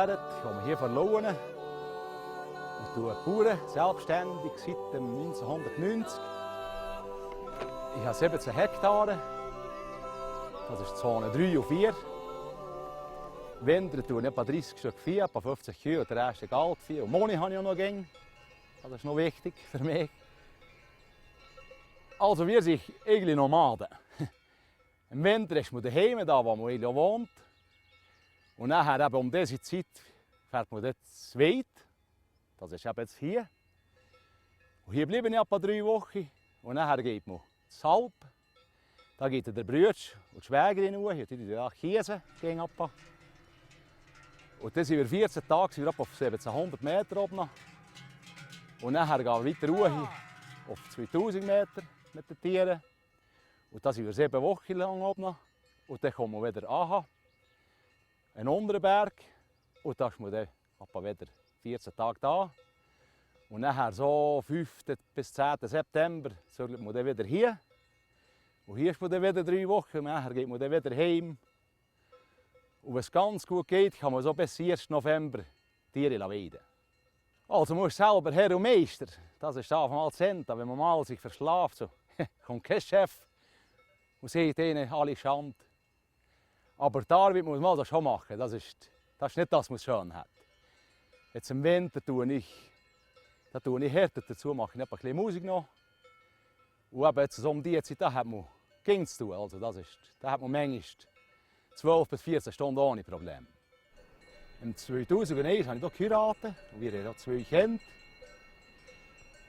Gerrit, ich komme hier von Lauen und tue Bauern selbstständig seit 1990. Ich habe 17 Hektare, das ist Zone 3 und 4. Winter tue ich etwa 30 Stück Vieh, etwa 50 Kühe und der Rest ist Altvieh. Und Moni habe ich auch noch gegen. Das ist noch wichtig für mich. Also wir sind eigentlich Nomaden. Im Winter ist man daheim, da wo man eigentlich wohnt. Und nachher eben um diese Zeit fährt man dort zu weit. Das ist eben jetzt hier. Und hier bleiben ich etwa 3 Wochen. Und nachher geht man zu Halb. Da geht der Bruder und die Schwägerin hoch. Hier sind die Kiesen gegen etwa. Und dann sind wir 14 Tage sind wir etwa auf 1700 Meter oben. Und nachher gehen wir weiter hoch auf 2000 Meter mit den Tieren. Und da sind wir 7 Wochen lang oben. Und dann kommen wir wieder an. Einen unteren Berg. Und da ist man dann etwa wieder 14 Tage da. Und nachher so 5. bis 10. September zügelt man dann wieder hier. Und hier ist man dann wieder 3 Wochen. Und nachher geht man dann wieder heim. Und wenn es ganz gut geht, kann man so bis 1. November Tiere weiden. Also man ist selber Herr und Meister. Das ist mal das Ende. Wenn man mal sich verschlaft, so, kommt kein Chef und sieht ihnen alle Schande. Aber die Arbeit muss man also schon machen. Das ist nicht das, was man schön hat. Jetzt im Winter tue ich härter dazu, mache ich ein bisschen Musik noch. Und eben jetzt so um diese Zeit, da hat man Kinder zu tun. Also da hat man manchmal 12 bis 14 Stunden ohne Probleme. Im 2001 habe ich hier geheiratet und wir haben 2 Kinder.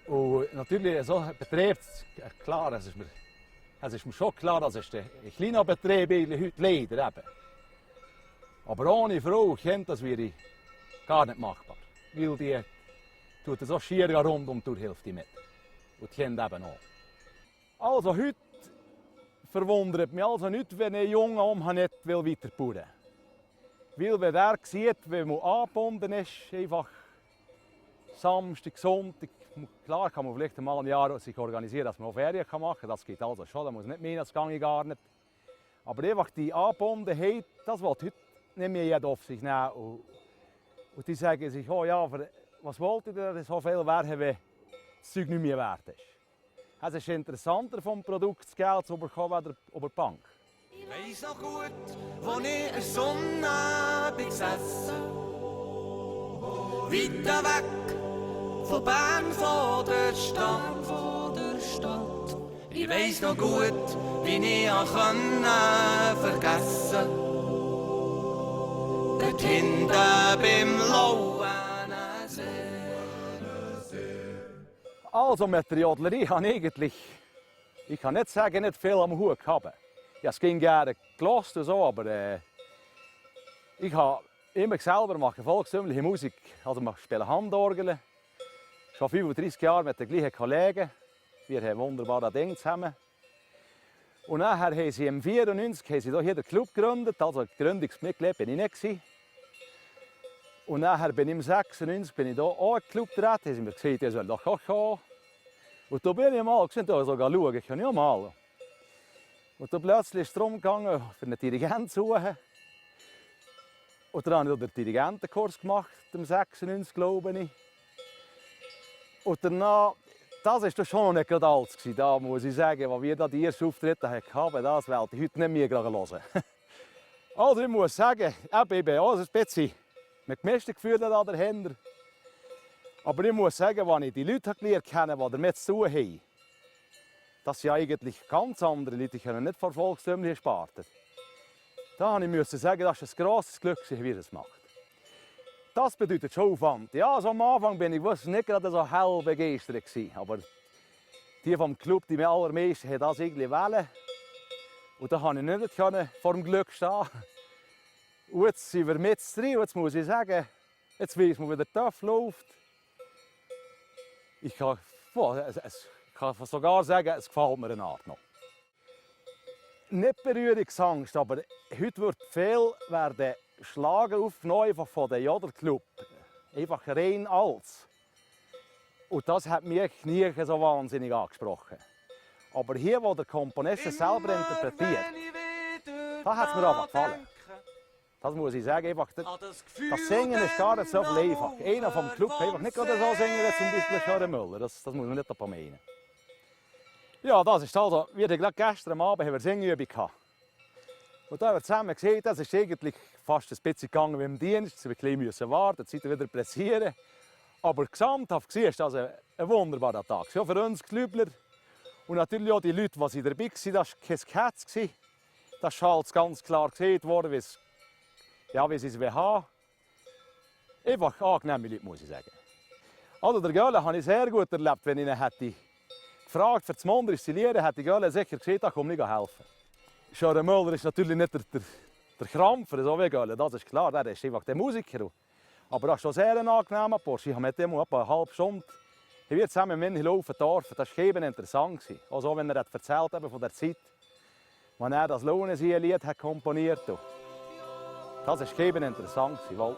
Und natürlich, so ein Betrieb, klar, es ist mir schon klar, dass es ein kleiner Betrieb heute leider eben. Aber ohne Frau und Kind, das wäre gar nicht machbar. Weil die tut so schier rund um die Hälfte mit. Und die Kinder eben auch. Also heute verwundert mich also nicht, wenn ein Junge nicht weiter bauen will. Weil wenn er sieht, wenn man angebunden ist, einfach Samstag, Sonntag, klar kann man vielleicht einmal ein Jahr sich organisieren, dass man auch Ferien machen kann. Das geht also schon, das muss nicht mehr, das gehe ich gar nicht. Aber einfach die Angebundenheit, das will heute nicht mehr jeder auf sich nehmen. Und die sagen sich, oh ja, was wollt ihr so viel werden, wenn das Zeug nicht mehr wert ist? Es ist interessanter, vom Produkt das Geld zu bekommen, als über die Bank. Ich weiss noch gut, wo ich eine Sonne bin gesessen. Weiter weg von Bern, von der Stadt. Ich weiss noch gut, wie ich vergessen konnte. Dort hinten beim Lauensee. Also mit der Jodlerei habe ich kann nicht sagen, nicht viel am Hut haben. Ja, es ging gerne gehört und so, aber ich habe immer selber mache volkstümliche Musik. Also wir spielen Handorgel. Schon 35 Jahre mit den gleichen Kollegen. Wir haben wunderbare Dinge zusammen. Und nachher haben sie im 1994 hier den Club gegründet. Also Gründungsmitglied bin ich nicht. Und nachher bin ich im 1996 bin ich hier auch in den Club getreten. Da haben sie mir gesagt, ich soll doch auch kommen. Und da bin ich mal gesagt, ich soll schauen, ich kann ja mal. Und dann plötzlich ist es darum gegangen, für einen Dirigenten zu suchen. Und dann habe ich den Dirigentenkurs gemacht, im 96 glaube ich. Und danach, das war schon noch nicht gerade alles. Da muss ich sagen, als wir da die ersten Auftritte hatten, das wollte ich heute nicht mehr hören. Also ich muss sagen, ich bin auch ein bisschen mit gemischten Gefühlen da dahinter. Aber ich muss sagen, als ich die Leute kennengelernt habe, die damit zu tun haben, das sind eigentlich ganz andere Leute, die können nicht vor volkstümlichen Sparten. Da musste ich sagen, das ist ein grosses Glück, wie er es macht. Das bedeutet schon Aufwand. Ja, also am Anfang bin ich nicht gerade so hell begeistert gewesen, aber die vom Club, die mir allermeisten, haben das irgendwie wählen. Und da konnte ich nicht vor dem Glück stehen. Und jetzt sind wir mit drin, und jetzt muss ich sagen, jetzt weiss man, wie der TÜV läuft. Ich kann sogar sagen, es gefällt mir eine Art noch. Nicht Berührungsangst, aber heute wird viel Schlager aufgenommen von den Jodlerclub. Einfach rein als. Und das hat mich nie so wahnsinnig angesprochen. Aber hier, wo der Komponist es selber interpretiert, da hat es mir einfach gefallen. Das muss ich sagen. Einfach, An das Gefühl, das Singen ist gar nicht so einfach. den Einer vom Club einfach nicht gerade so singen wie zum Beispiel Sören Müller. Das muss man nicht davon meinen. Ja, das ist also, wie gerade gestern Abend haben wir Singübung gehabt. Und da haben wir zusammen gesehen, das ist eigentlich fast ein bisschen gegangen wie im Dienst. Wir mussten warten, die Zeit wieder pressieren. Aber gesamthaft gesehen ist das ein wunderbarer Tag. Ja, für uns Klübler und natürlich auch die Leute, die dabei waren, das war kein Ketz. Das ist halt ganz klar gesehen worden, wie sie es haben. Einfach angenehme Leute, muss ich sagen. Also der Göhle habe ich sehr gut erlebt, wenn ich ihn hätte gefragt, für das Mondristillieren, hätte die Göhle sicher gesagt, da komme ich helfen. Sören Müller ist natürlich nicht der Krampfer, so wie Göhle, das ist klar, der ist einfach der Musiker. Aber das ist schon sehr angenehm, Porsche. Ich habe mit ihm etwa eine halbe Stunde zusammen mit ihm laufen dürfen. Das war eben interessant. Also wenn er erzählt hat von der Zeit, als er das Lohnesee-Lied komponiert hat. Das war eben interessant, weil